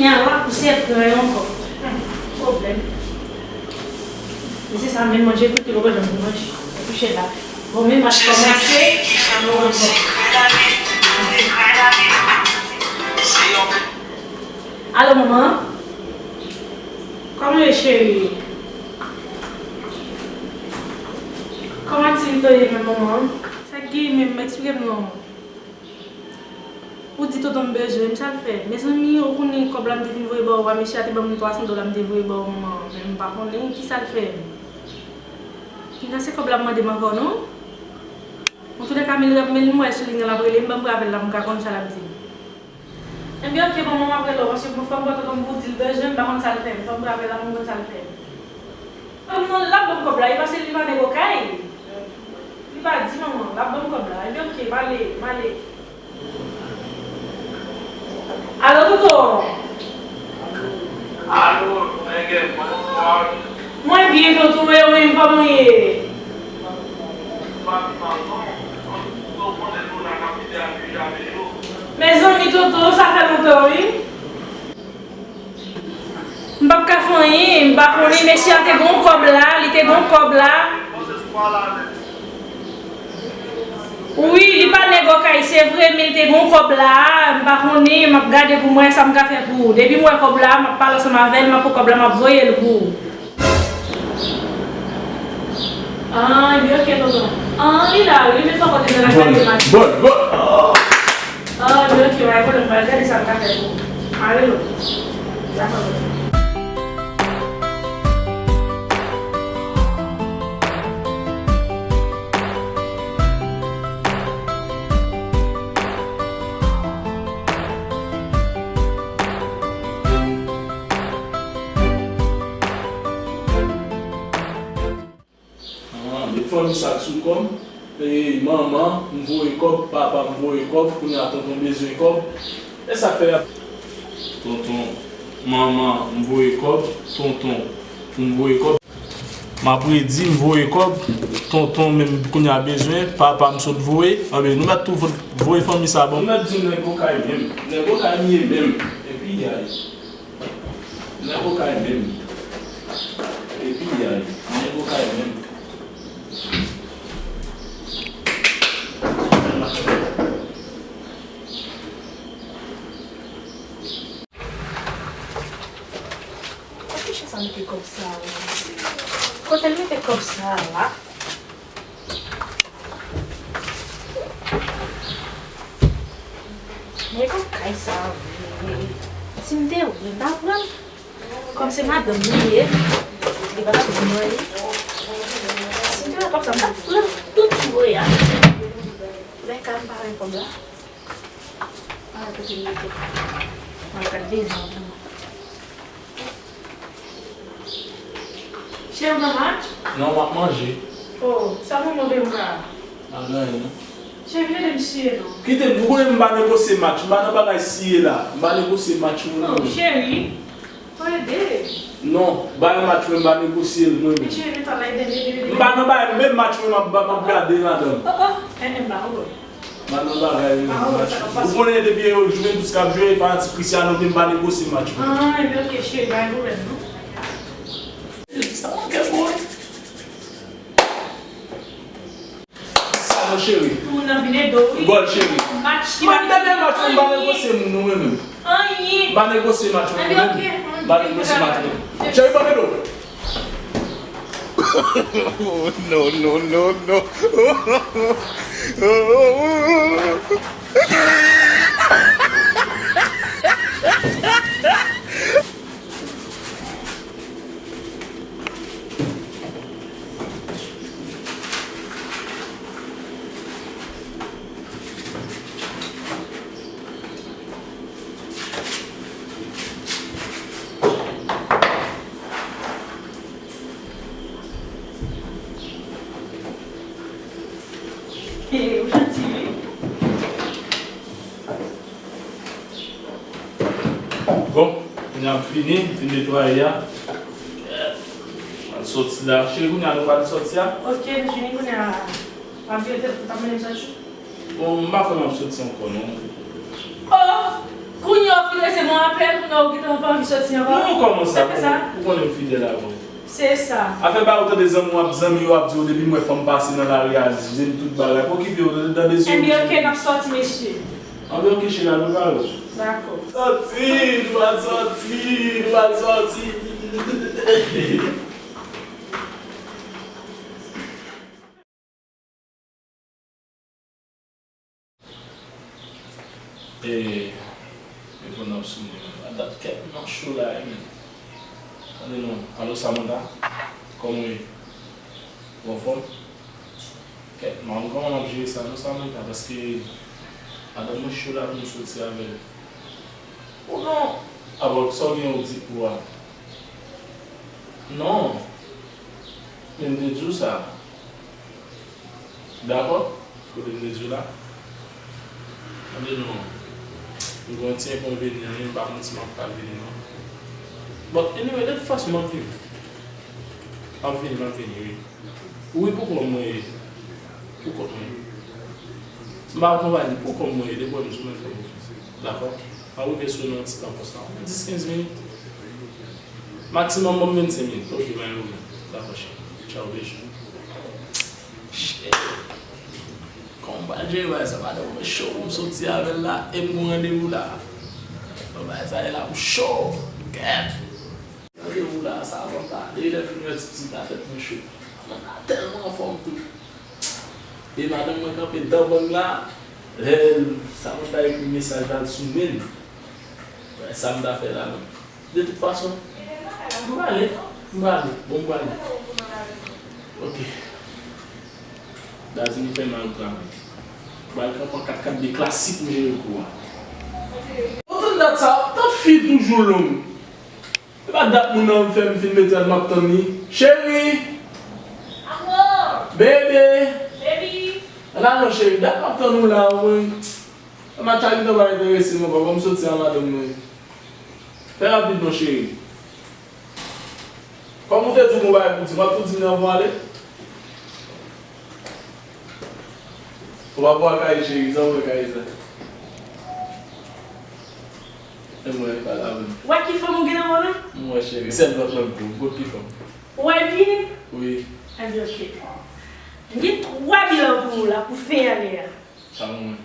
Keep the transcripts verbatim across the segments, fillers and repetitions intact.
Ala pousyè pran yo ankò. Hmm, pwoblèm. Mesye sa menm manje tou ki poko janm manje. Kouche la. Bon, men match kòmanse. Alo, manman? Kòman ye, cheri? Kòman ti Vito ye menm, manman? Sa k gen menm, eksplike m non. Ou di tonton m bezwen m, sa l fè? Mezanmi, ou konnen kòb la m te fin voye ba ou a, mesye a te ban m twa san dola m te voye ba ou, manman, men m pa konnen kisa l fè. Pinga se kòb la m mande m ankò non. Antoulèka, men l, men l m wè sou liy nan l ap rele m, ban m rapèl la pou m ka konn sa l ap di m. Enben, oke, manman, m ap rele w, paske fò m pran tonton m pou di l bezwen m, m pa konn sa l fè m, fò m rapèl la pou m konn sa l fè m. Ban m non, l ap ban m kòb la, e paske li pa nèg okay. Li pa di manman, l ap ban m kòb la. Ebyen, oke, m ale, m ale. Alo, tonton. Alo, nègè, kòman w ye? Mwen byen, tonton, e ou menm, kòman w ye? M pa pi mal, non. Tonton, ou konnen nou la k ap pede ak Benjamin yo. Mezanmi, tonton, sa fè lontan, wi. M p ap ka fè anyen, m pa konnen, mesye a te gen yon kòb la, li te gen yon kòb la. Wi, li pa nèg okay, se vre, men li te gen yon kòb la, m pa konnen, m ap gade pou m wè sa m ka fè pou ou. Depi m wè kòb la, m ap pale ansanm avè l, m ap pran kòb la, m ap voye l pou ou. Ah, ebyen, oke, tonton. Ah, li la, wi, li met yon kote nan lakay li, Match. Bon, bon. Ah, ebyen, oke, pa gen pwoblèm, m pral gade sa m ka fè pou ou. Mare l. Dakò, tonton. Ah, met fanmi sa k sou kò m. E, manman, m voye kòb, papa, m voye kòb, kounye a tonton bezwen kòb. E sa k fè y ap. Tonton, manman, m voye kòb, tonton, m voye kòb. M ap redi, m voye kòb, tonton menm kounye a bezwen, papa, m sot voye. Anben, nou mèt tou vo-, voye fanmi sa ban m. Nou mèt di nèg okay menm. Nèg okay m ye menm. Epi, yay. Nèg okay menm. Epi yay, nèg okay menm. Kote Chacha mete kòb sa a? Kote l mete kòb sa a la? Nèg okay sa a vre. Si m te wè l, m ta pran l. Kòm se madanm li ye, li pa t ap di m anyen. Si m te wè kòb sa, m t ap pran l tout voye a. Lè ka m pa wè kòb la. A, kote l mete. Mwen gade devan pou mwen. Cheri, w nan match? Non, m ap manje. Oh, sa manman voye m la? A, nan anyen non. Cheri, vin ede m siye non. Kite m, ou konnen m pa negosye match, m pa nan bagay siye la. M pa negosye match moun non. Non, cheri. Fò ede. Non, bagay match mwen, m pa negosye l mwen menm. Men cheri, men pa la ede m, ede m, ede m. M pa nan bagay menm match mwen, m ap, m ap gade ladan l. Oh, oh, eh, eh, m pa konprann. M pa nan bagay menm match. Ou konnen depi e Juventus k ap jwe, fanatik Cristiano, men m pa negosye match mwen. Ah, ebyen, oke, cheri, pa gen pwoblèm non. Sa manke pou mwen. Sa non, cheri. Pou moun nan vin ede w, wi. Gòl, cheri. Match ki pa gen anyen. Mwen, dènye match mwen, m pa negosye moun non, mwen menm. Anyen. M pa negosye match mwen menm. Anyen, oke. M pa negosye match mwen. Cheri, ban m ede w. Oh, no, no, no, no. Ou janti, wi. Bon, kounye a m fini, m fin netwaye a. Al sòti la. Cheri, kounye a nou pral sòti a? Oke, nou fini kounye a. W ap vire telefòn, w ap mennen m sòti? Bon, m pa kwè m ap sòti ankò, non. Oh! Kounye a w Resevwa yon apèl, kounye a ou gentan pa anvi soti ankò. Non, kòman sa? Ou konnen m fidèl avè w. Se sa. Afè ba ou tande zanmi w ap, zanmi yo ap di w depi m wè fanm pase nan lari a, zen tout bagay. Pa okipe yo, tande, tande zanmi w. Enben, oke, n ap sòti, mesye. Anben, oke, cheri, al prepare w. Dakò. Sòti, nou al sòti, nou al sòti. E, e pou n ap sou mwen. Madanm kèt nan cho la, wi, men. Tande non. Alo, Samantha? Kòman w ye? Ou anfòm? Kèt, m pa konn kòman m ap jere sa, non, Samantha, paske madanm mwen cho la pou m soti avè l. O non! Abò, sa w gen ou di pou a? Non. Men m te di w sa. Dakò? Kote m te di w la? Tande non. M gen yon ti enkonvenyan, wi, m pa konn si m ap ka vini, non. But, anyway, de tout fason, m ap vini. M ap vini, m ap vini, wi. Wi, pou kont mwen ye. Pou kont mwen. M pa akonpaye, pou kont mwen ye, depi w wè m sou mwen fè m konfyans. Dakò? M ap rive sou nou yon ti tan konsa. Dis, kenz minit. Maksimòm, ban m vennsenk minit. Oke, pa gen pwoblèm. Dakò, cheri. Tchaw, bejou. Cheri. Kòman m pral jere bagay sa, madanm mwen cho pou m soti avè l la, e m gen yon randevou la. Bon, bagay sa ye la pou cho. Kèt. Randevou la, Samantha, depi lè m fin wè ti pitit la, tèt mwen cho. Samantha tèlman anfòm tou. E madanm mwen kanpe dan bang la, lè Samantha ekri mesaj la, l sou men l. Wè, sa m ta fè la menm. De tout fason, m prale, m prale, bon, m prale. Oke. Dazini fè mal travay. M pral kanpe an kat kat de klasik m jere kou a. Ou tann dat sa, tant fi toujou long. E pa dat moun nan fè m fin mete al m ap tann li. Cheri! Amour! Bebe! Baby! Ann al non cheri, dat m ap tann ou la, wi. Match la gentan pa enterese m ankò, ban m soti a madanm mwen. Fè rapid non cheri. Kòm ou te di w gon bagay pou di m, w ap tou di m li anvan w ale? Ou pa pran kaye cheri, sa w wè kaye sa? E mwen, pale avè m. Ou wè ki fanm ou gen nan men w la? M wè cheri, sèl lòt lan m tou, kot ki fanm? Ou wè l byen? Wi. Anben oke. M gen twa bilan pou ou la, pou fen ane a. Sa mwen.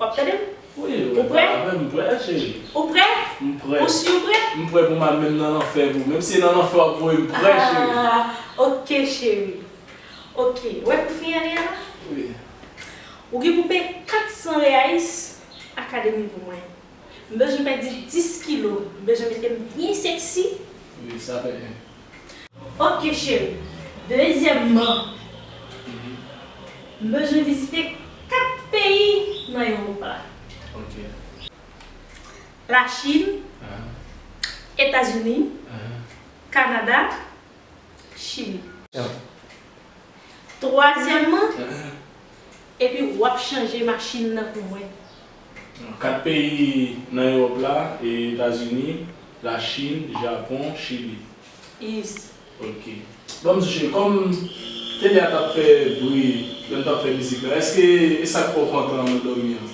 W ap tande m? Wi, ou prè? Ou prè, cheri? Ou prè? M prè. Ou si ou prè? M prè pou m al menm nan lanfè pou ou. Menm si se nan lanfè w ap voye m, prè, cheri. Ah, oke, cheri. Oke, ou wè pou fen ane a la? Wi. Ou gen pou peye kat san reais akademi pou mwen. M bezwen pèdi dis kilo. M bezwen mete m byen seksi. Wi, sa fè byen. Oke, cheri. Dezyèmman, m bezwen vizite kat peyi nan Ewòp la. Oke. Lachin, Etazini, Kanada, Chili. Twazyèmman, epi w ap chanje machin nan pou mwen. Kat peyi nan Ewòp la, Etazini, Lachin, Japon, Chili. Yes. Ok. Ban m di w cheri, kòm tele a t ap fè bri lè m t ap fè mizik la, èske e sa k fè w pantan nan dòmi an?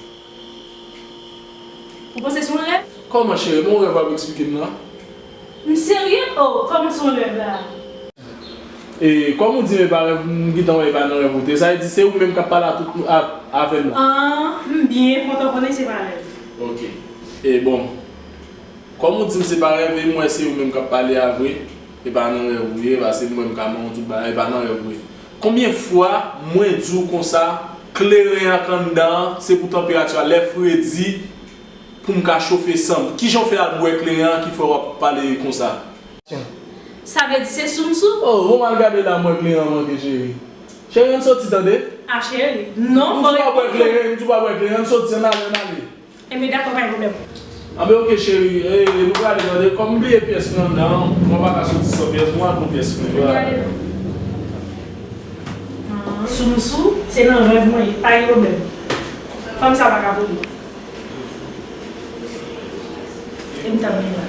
Ou panse se yon rèv? Kòman cheri? Bon rèv w ap eksplike m nan? M serye? Oh, kòman se yon rèv la? E kòm ou di m e pa rèv, m gentan wè e pa nan rèv ou te. Sa vle di se ou menm k ap pale a tout, a, avè m nan? Ah, m byen kontan konnen se pa rèv. Ok. E bon. Kòm ou di m se pa rèv, e m wè se ou menm k ap pale a vre, e pa nan rèv ou ye, paske m wè m ka manyen w tout bagay, e pa nan rèv ou ye. Konbyen fwa mwen di w konsa, kleren an k anndan an, se pou tanperati a, lè fredi, pou m ka chofe san m? Kijan w fè al bwè kleren an ki fè w ap pale konsa? Sa vle di se sou m sou? Oh, bon, m al gade la, m wè kleren an manke, cheri. Cheri, ann soti, tande? Ah, cheri, non, fò w pa bwè kleren, m di w pa bwè kleren, ann soti, ann ale, ann ale. Enben, dakò, pa gen pwoblèm. Anben, oke, cheri. E, nou prale, tande. Kòm m bliye pyès mwen anndan an, mwen pa ka soti san pyès mwen, al pran pyès mwen. Ann ale non. Ah, sou m sou, se nan rèv mwen ye, pa gen pwoblèm. Fanm sa pa ka voye. E m t ap vin la.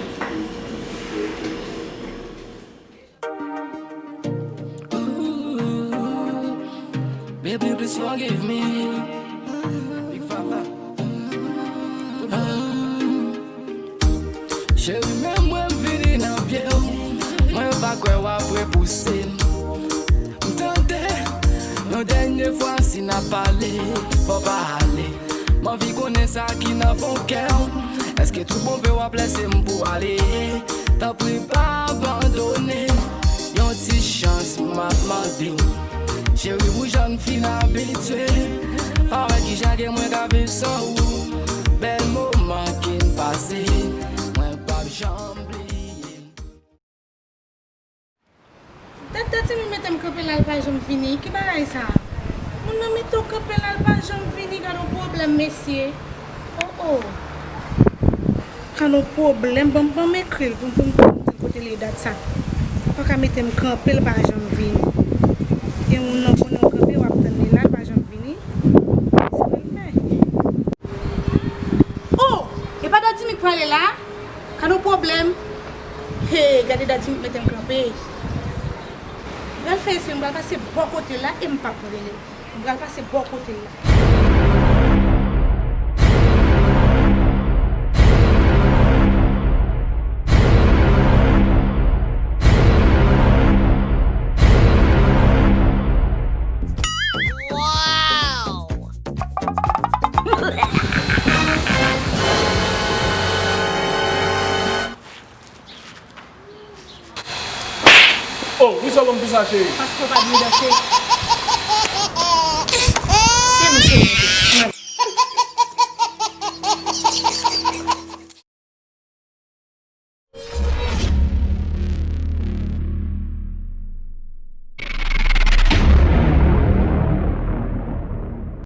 Baby, please forgive me. Big Fafa. Cheri, men mwen m vini nan pye w. Mwen pa kwè w ap repouse m. M tande yon dènye fwa, si n ap pale, fò w pa ale. M anvi konnen sa ki nan fon kè w. Èske tout bon vre w ap lèse m pou ale? Tanpri pa abandone m. Yon ti chans m ap mande w. Cheri, pou jan n fin abitye, pa wè kijan ke mwen ka viv san ou. Bèl moman ke n pase, mwen p ap janm bliye. Dat dat Timi mete m kanpe la, l pa janm vini. Ki bagay sa? Moun nan mete w kanpe la, l pa janm vini. Gad yon pwoblèm, mesye. Oh, oh. Gad yon pwoblèm. Ban m, ban m ekri l pou m, pou m, pou m di l kote l ye dat sa. Ou pa ka mete m kanpe, l pa janm vini. Gen moun nan konnen w kanpe, w ap tann li la, l pa janm vini. Sa pral fè. Oh! E pa dat Timi k prale la? Gad yon pwoblèm. Hey, gade dat Timi mete m kanpe. M pral fè espre m pral pase bò kote l la e m p ap rele. M pral pase bò kote l la. Oh, poukisa w ban m pou sa, cheri? Paske w pa dwe danse.